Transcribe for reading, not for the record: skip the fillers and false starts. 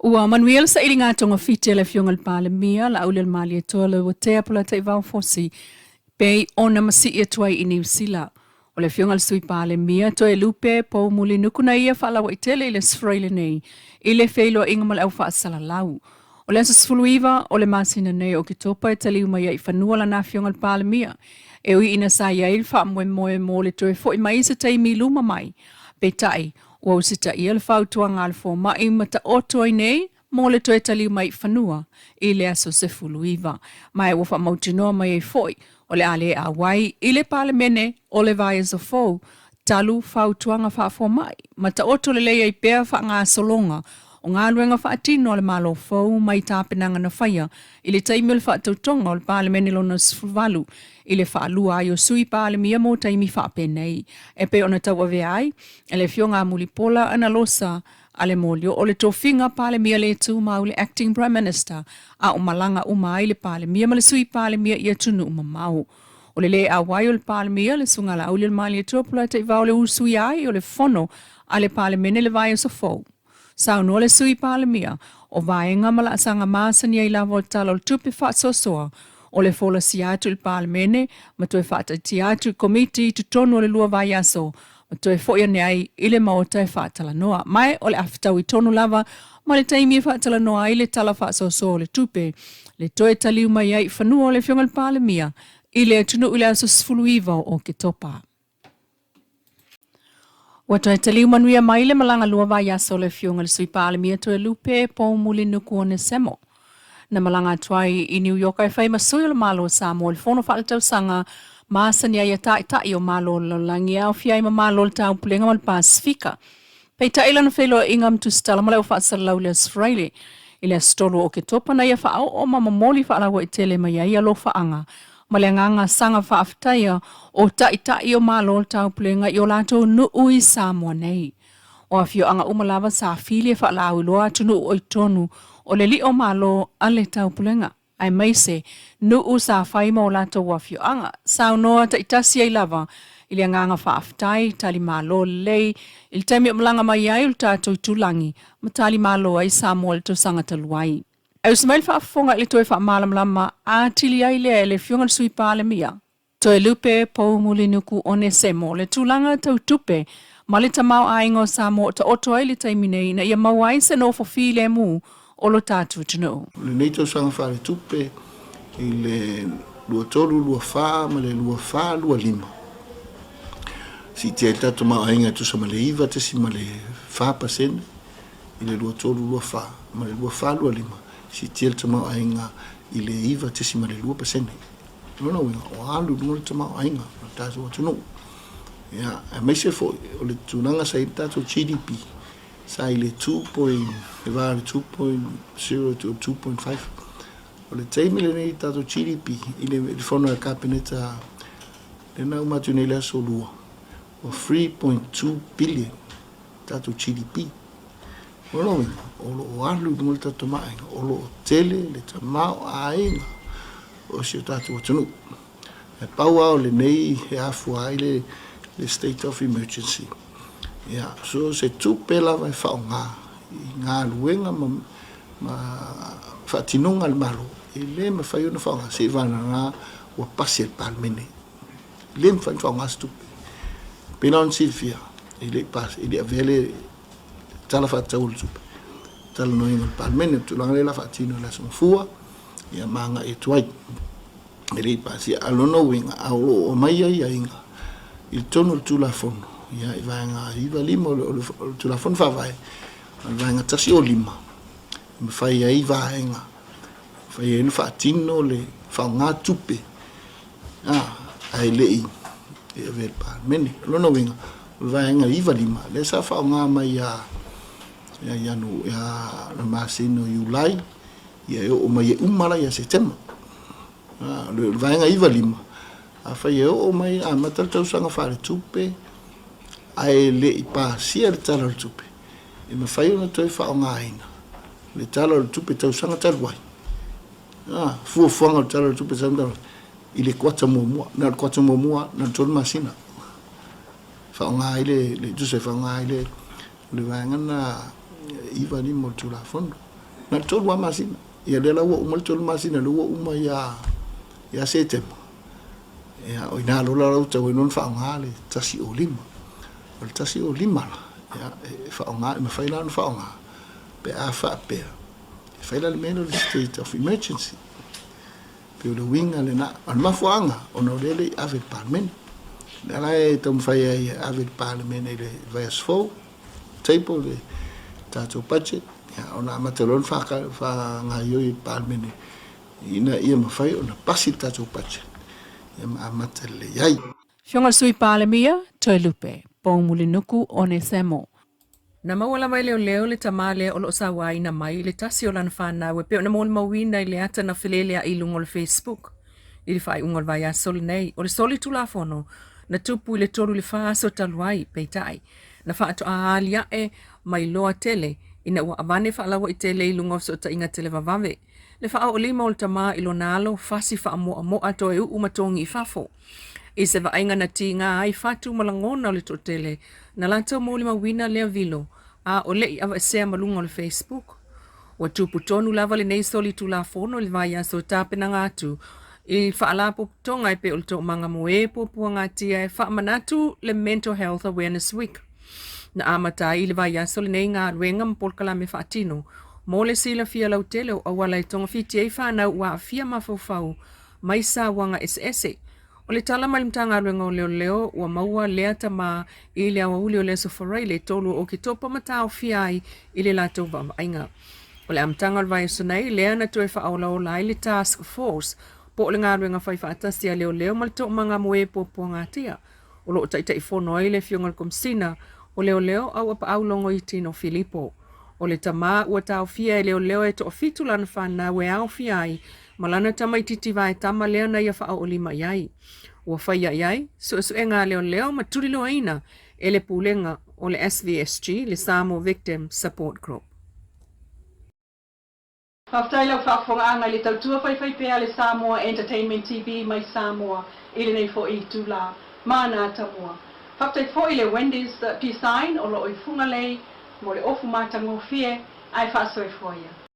Ua manuia le sailiga togafiti a le Afioga i le Palemia, Laaulialemalietoa Leuatea Polataivao Fosi, pei ona masii atu ai i Niu Sila. O le Afioga i le Sui Palemia, Toelupe Poumulinuku na ia faalauaitele i le Aso Faraile nei i le feiloaiga ma le au faasalalau. O le aso 19 o le masina nei o Oketopa e taliu mai ai i fanua lana Afioga i le Palemia, e ui ina sa i ai le faamoemoe mo le toe foi mai i se taimi i luma mai. Peitai, ua usitaia le fautuaga a le fomai ma taoto ai nei mo le toe taliu mai i fanua i le aso 19. Ma ua faamautinoa mai ai foi o le a le auai i le Palemene o le vaiaso fou talu fautuaga faafomai ma taoto lelei ai pea faagasologa o galuega faatino a le Malo fou mai tapenaga na faia i le taimi o le faatautoga o le Palemene lona 18 i le faalua ai o Sui Palemia mo taimi faapenei e pei ona tauavea ai e le Afioga a Mulipola Anarosa Ale Molioo o le tofiga Palemia le tumau le Acting Prime Minister a o malaga uma ai le Palemia ma le Sui Palemia i atunuu mamao. O le lē auai o le Palemia, le Susuga Laaulialemalietoa Polataivao le usuia ai o le fono a le Palemene le vaiaso fou. Saunoa le Sui Palemia, o vaega ma laasaga masani ai lava o le Tala o le Tupe faasoasoa o le folasia atu i le Palemene ma toe faataatia atu i Komiti i totonu o le 2 vaiaso ma toe foi ane ai i le Maota e faatalanoa. Ma o le a fetaui tonu lava ma le taimi e faatalanoa ai le Tala Faasoasoa o le Tupe, le toe taliu mai ai i fanua o le Afioga i le Palemia i le atunuu i le aso 19 o Oketopa. Ua toe taliu manuia mai le malaga 2 vaiaso o le Afioga i le Sui Palemia Toelupe Poumulinuku Onesemo. Na malaga atu ai i New York e fai ma sui o le Malo o Samoa i le fono faaletausaga masani ai a taitai o Malo o le lalolagi e aofia ai ma Malo o le Taupulega ma le Pasefika. Peitai lana feiloaiga ma tusitala ma le au faasalalau i le Aso Faraile i le aso 3 o Oketopa na ia faaoo ma momoli faalauaitele mai ai alofaaga ma le agaga saga faafetaia o taitai o Malo o le Taupulega i o latou nuu i Samoa nei. O afioaga uma lava sa fili e faalauiloa atunuu o i totonu o le lio Malo a le Taupulega, aemaise nuu sa fai ma o latou afioaga, saunoa taitasi ai lava i le agaga faafetai, tali malo lelei i le taimi o malaga mai ai o le tatou itulagi ma tali malo ai Samoa i le tausaga talu ai. Ae usi mai le faafofoga i le toe faamalamalama atili ai lea e le Afioga i le Sui Palemia, Toelupe Poumulinuku Onesemo, le tulaga tau tupe ma le tamaoaiga o Samoa o taoto ai le taimi nei ina ia maua ai se nofo filemu o lo tatou atunuu. O lenei tausaga faaletupe i le 23/24 ma le 24/25, siitia ai le tatou tamaoaiga e tusa ma le 9.4% i le 23/24 ma le 24/25, siitia le tamaoaiga i le 9.2%. O lona uiga, ua alu i luga le tamaoaiga o le tatou atunuu. Ia, aemaise foi o le tulaga sa i ai le tatou GDP, sa i le 2 point, le va o le 2.0 to 2.5. O le taimi lenei i le tatou GDP, i le fono a le Kapeneta lea na uma atu nei i le aso Lua, ua 3.2 billion tatou GDP. O lona uiga, o lo o alu i luga le tatou tamaoaiga, o lo o tele le tamaoaiga o si o tatou atunuu. E pau lava o lenei e afua ai le state of emergency, ia, so se tupe lava e faaaoga i galuega ma faatinoga a le Malo, e le mafai ona faaaoga seiavagana ua pasi e le Palemene. E le mafai ona faaaoga se tupe. E pei la ona silafia, e le i pasi, e le i avea le Tala Faatatau o le Tupe i talanoaina i le Palemene. O le tulaga lea o le a faatino i le Aso Gafua, ia ma agai atu ai. E le i pasia. A o lona uiga, a o lo o aumai aiaiga i totonu o le Tulafono, ia, i Vaega 95 o le Tulafono Faavae, o le Vaega 105, e mafai ai vaega, e mafai ai ona faatino le faaaoga tupe, ae le i avea i le Palemene. O lona uiga, o le Vaega 95, lea sa faaaoga mai ia Ianu, ia le masina o Iulai, ia e oo mai e uma la ia Setema. O le Vaega 95, afai e oo mai amata le tausaga faaletupe ae le i pasia le Tala o le Tupe, e mafai ona toe faaaogaina le Tala o le Tupe tausaga talu ai, fuafuaga o le Tala o le Tupe tausaga talu ai i le kuata muamua, na o le kuata muamua, na o le 3 masina. Faaaoga ai le, tusa e faaaoga ai le vaega lena 95 o le Tulafono. Na o le 3 lava masina. Ia lea la ua uma le 3 masina, lea ua uma ia ia Setema. Ia o ina lola la ua tatau ai ona faaaoga le 105. O le 105 la, ia e faaaoga, e mafai la ona faaaoga pe a faapea e fai la le mea lea o le state of emergency. Pei o le uiga lena. O le mafuaaga, ona o lea e le i ave i le Palemene. O lea la e taumafai ai e ave i le Palemene i le vaiaso fou, table le tatou budget, ia, ona amata loa ona faagaoioi e le Palemene ina ia mafai ona pasi le tatou budget, ia ma amata lelei ai. Afioga i le Sui Palemia, Toelupe Poumulinuku Onesemo. Na maua lava e leoleo le tama lea o lo o sauaina mai i le tasi o lana fanau e pei ona molimauina i le ata na feleleai i luga o le Facebook i le faaiuga o le vaiaso lenei. O le soli Tulafono na tupu i le 3 i le 4 aso talu ai, peitai, na faatoa aliae mai loa tele ina ua avane faalauaitele i luga o fesootaiga televavave le faaoolima o le tama i lona alo fasi faamoamoa toe uu ma togi i fafo. I se vaaiga na tiga ai fatu ma lagona o le toatele na latou molimauina lea vilo a o le i aveesea ma luga o le Facebook. Ua tupu tonu lava lenei solitulafono i le vaiaso e tapenaga atu i faalapotopotoga e pei o le Toomaga mo e Puapuagatia e faamanatu le Mental Health Awareness Week. Na amata ai i le vaiaso lenei galuega ma polokalame faatino mo le silafia lautele o auala e togafiti ai fanau ua aafia mafaufau mai sauaga eseese. O le tala mai le Matagaluega o Leoleo, ua maua lea tama i le aoauli o le Aso Faraile 3 o Oketopa ma taofia ai i le latou vaavaaiga. O le amataga o le vaiaso nei, lea na toe faaolaola ai le Task Force, po o le galuega fai faatasi a Leoleo ma le Toomaga mo e Puapuagatia, o lo o Taitaifono ai le Afioga i le Komesina o Leoleo Auapaau Logoitino Filipo. O le tama ua taofia e leoleo e toafitu lana fanau e aofia ai ma lana tamaitiiti vaetama lea na ia faaoolima i ai. Ua faia i ai suesuega a leoleo ma tuliloaina e le pulega o le SVSG, le Samoa Victim Support Group. Faafetai lau faafofogaaga i le tautua faifaipea a le Samoa Entertainment TV mai Samoa i lenei foi itula. Mana Atamua. Faafetai foi i le Wendy's Design o lo o i Fugalei mo le ofu matagofie ae faasoifua ia.